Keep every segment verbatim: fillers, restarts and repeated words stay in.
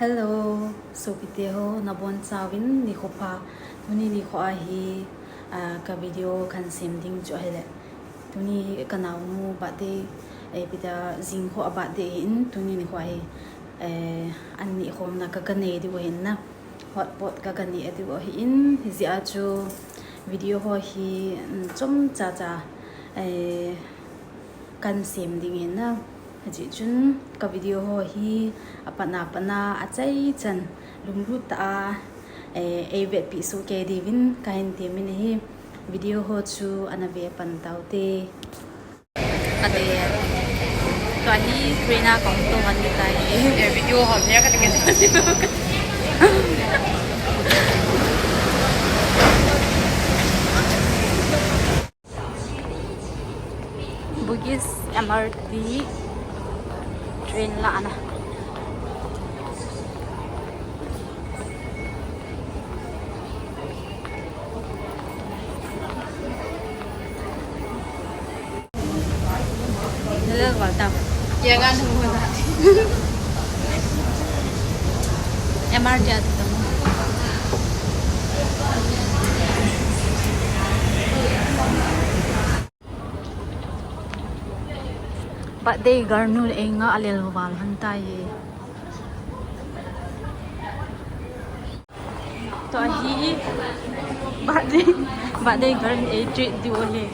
Hello, sopite ho, nabonchauvin nikho pha. Tuni nikho a hi, ah, ka video kahin sem ding chu ahile. Tuni ka naonu birthday, eh, ipi ti, jing kho a birthday ahin, tuni nikho a hi, eh, an nehkhomna ka, ka nei diu ahin na. Hotpot ka, ka nei diu ahin, hijeh a chu video ho hi, mm, chomcha cha, eh, kahin sem ding ahin na. Hijeh chun ka video ho hi apat a pat a achaichan lunglut tah a, eh, eivetpi soh kei diuvin kahin temin ahi. Video ho chu ana ve pan taute. Ate. Tua hi train a kahung to ahitai. Eh, video ho hi ka tingin. Bugis M R T train lah ana. Hello, welcome. M R T at the Birthday girl nu einga alel val han tai e. Tua hi birthday, birthday girl ei treat diu ahi.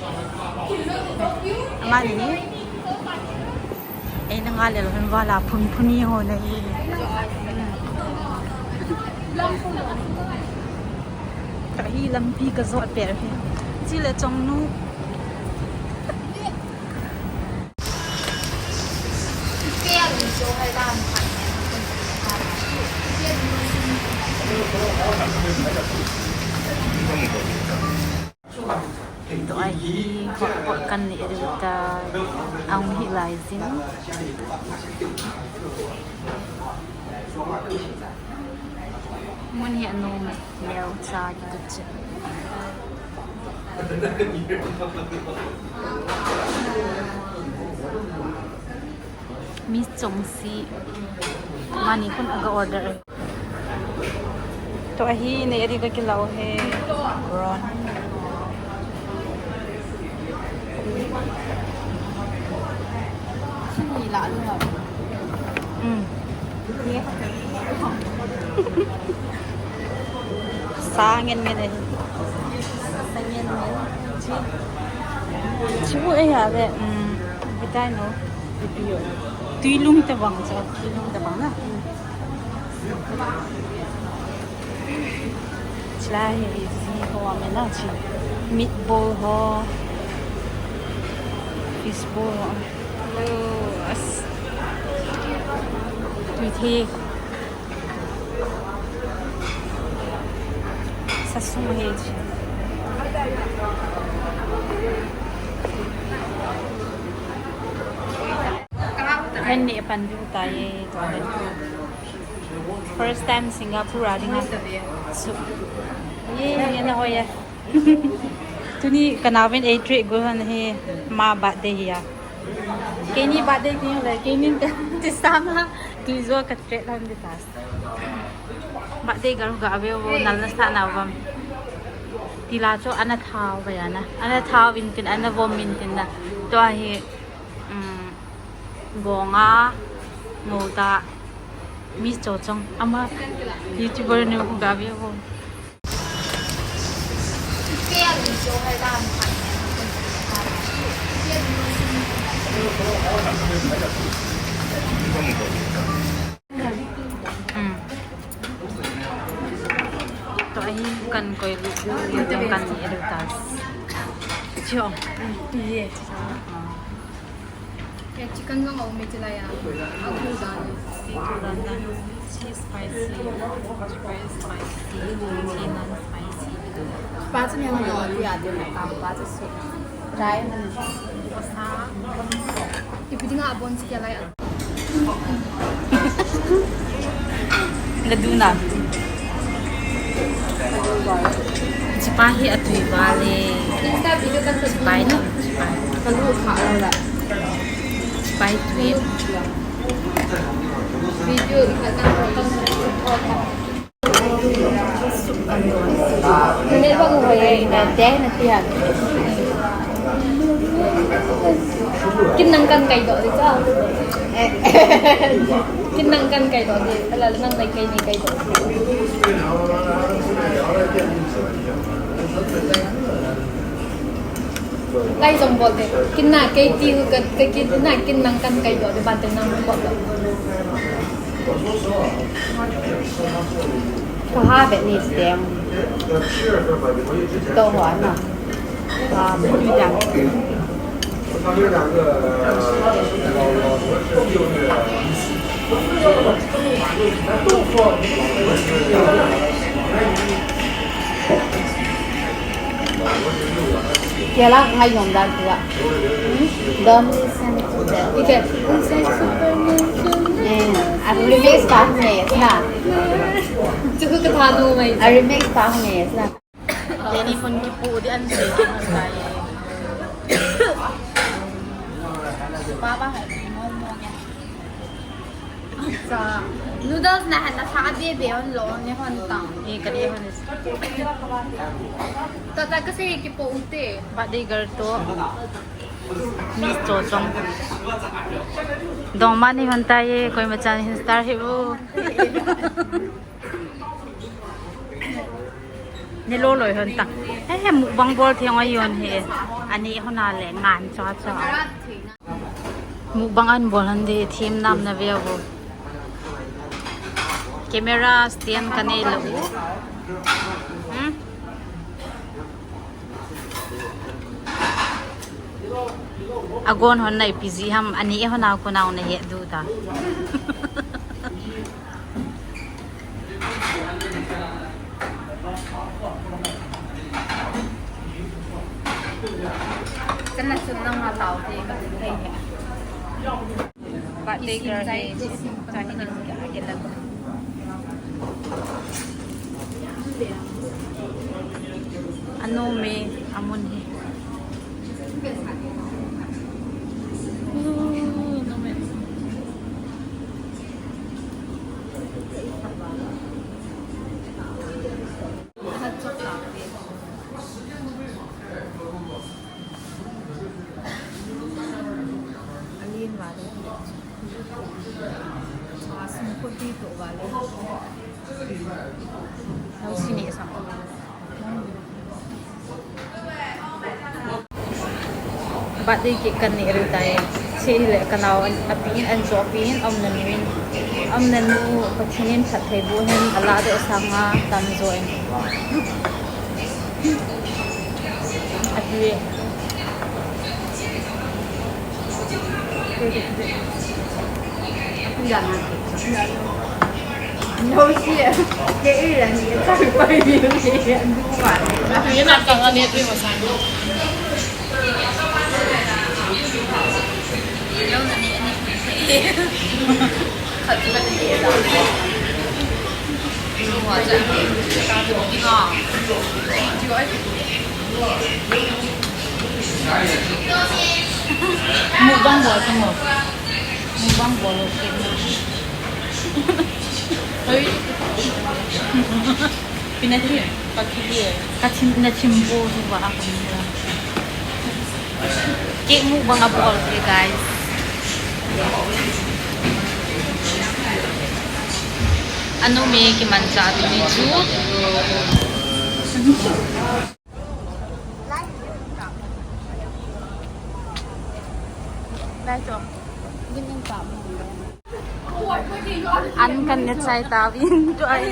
Amani hi eina nga lel han val a phunphun hi ho na hi. Tua hi lampi ka jot per hi. Chule chongnu. Tua hi hotpot kan nei diu tai, ahung hi lai jin. Mun hi anom. Neocha kitu che. Miss Chongsi. Mani khun aga order. Tua hi nei adi ka kilau he. Prawn. Chini la lu ha. Mm. Sa ngen ngen ahi. Sa ngen ngen. Chi. Chi bu ei ha le. Mm. Bitai no. Tui lung tabang cha. Tui lung tabang na. Chulai hi ji ho amen a chi. Meat ball ho. Fish ball ho. Hello. As. Tui the. Sasung hi chi. Hen ni pan du ta ye. First time Singapore a dinga. So, ye, ye na ho ye. Tuni ka naovin ei treat gu han hi ma birthday hi a. Keini birthday ti le, keini ka ti sama. Tui jo ka treat han di tas. Birthday girl ga ve vo nal na sa na vam. Tila cho ana thao ba ya na. Ana thao vin tin, ana vom vin tin na. Tua hi, um, Gonga, Ngouta, Miss Chochong, ama YouTuber nu ga ve vo. Hmm. Tua hi kan koi lu, kan ni edu tas. Cho. Ye. Ah. Chicken jong a um e chulai a. A gu dan, seafood dan dan. Cheese spicy, chicken spicy, chicken spicy. Pa chu ni ma lo ya de pa pa chu su. Try na ni. Sa. Ipi dinga abon si kya lai a. Laduna. Chipa hi atui vale. Chipai no, chipai. Chipai tui. Video. Network hoi e, na te na tia. Kin nang kan kai doh di cha. Kin nang kan kai doh di. Ala nang kai kai ni kai doh. Lai jong bol de. Kin na kai ti ka, ka kin na kin nang kan kai doh di ban te nang bol doh. Kaha be ni steng. To ho na. Ah, put me down. Kela ngai nom dan tua. Hmm? Don't listen to them. Ike. Eh, a remix pa ne na. Chuku ka thanu mai. A remix pa ne na. Teni phone kipu di an se ke tai. Papa hai mo mo ya. Acha. Noodles na han na tha be be on lo ne hon tang. E ka di hon. Ta ta ka se ki po u te. Ba de gar to. Miss Cho Chong. Dong ma ni hon ta ye, koi ma chan hin star hi bu. Ni lo loi hon ta. He he, mukbang bol thei ngai yon he. Ani hon a le ngan cha cha. Mukbang an bol han de, thim nam na ve vo. Camera stand ka nei lo. Hmm? Agon hon nai piji ham, ani e hon a ko nau na he du ta. Kana chun nang ma tau te ka tin thei he. Ba te gar he, ta hi ni ka ke la. Ano me, amun he. Birthday cake kan nei ri tai. Chule ka nao an, api in an jo pi in, um nanu in, um nanu Pathen in phatthei boh hen, ala doh sanga tamjo in. Api. Mukbang bol ka mo. Mukbang bol, okay. Oi. Pina thim, ka thim, na thim bo tu ba a ko ni ba. Cake mukbang a bol ke, guys. Ano me kimancha tu ni chu. An kan ne chai tauvin, tu ai.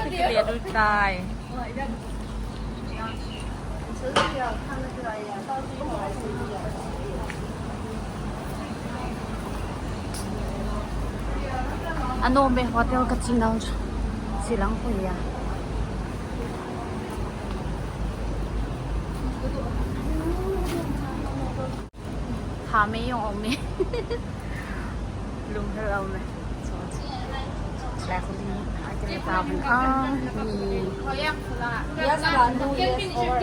Kile du tai. Ano me hotel ka chinau chu. Silang ko ya. Ha me yong om me. Lung hel om me. Lai ko ni ai te ta ban a ni. Yes, la, no, yes, or.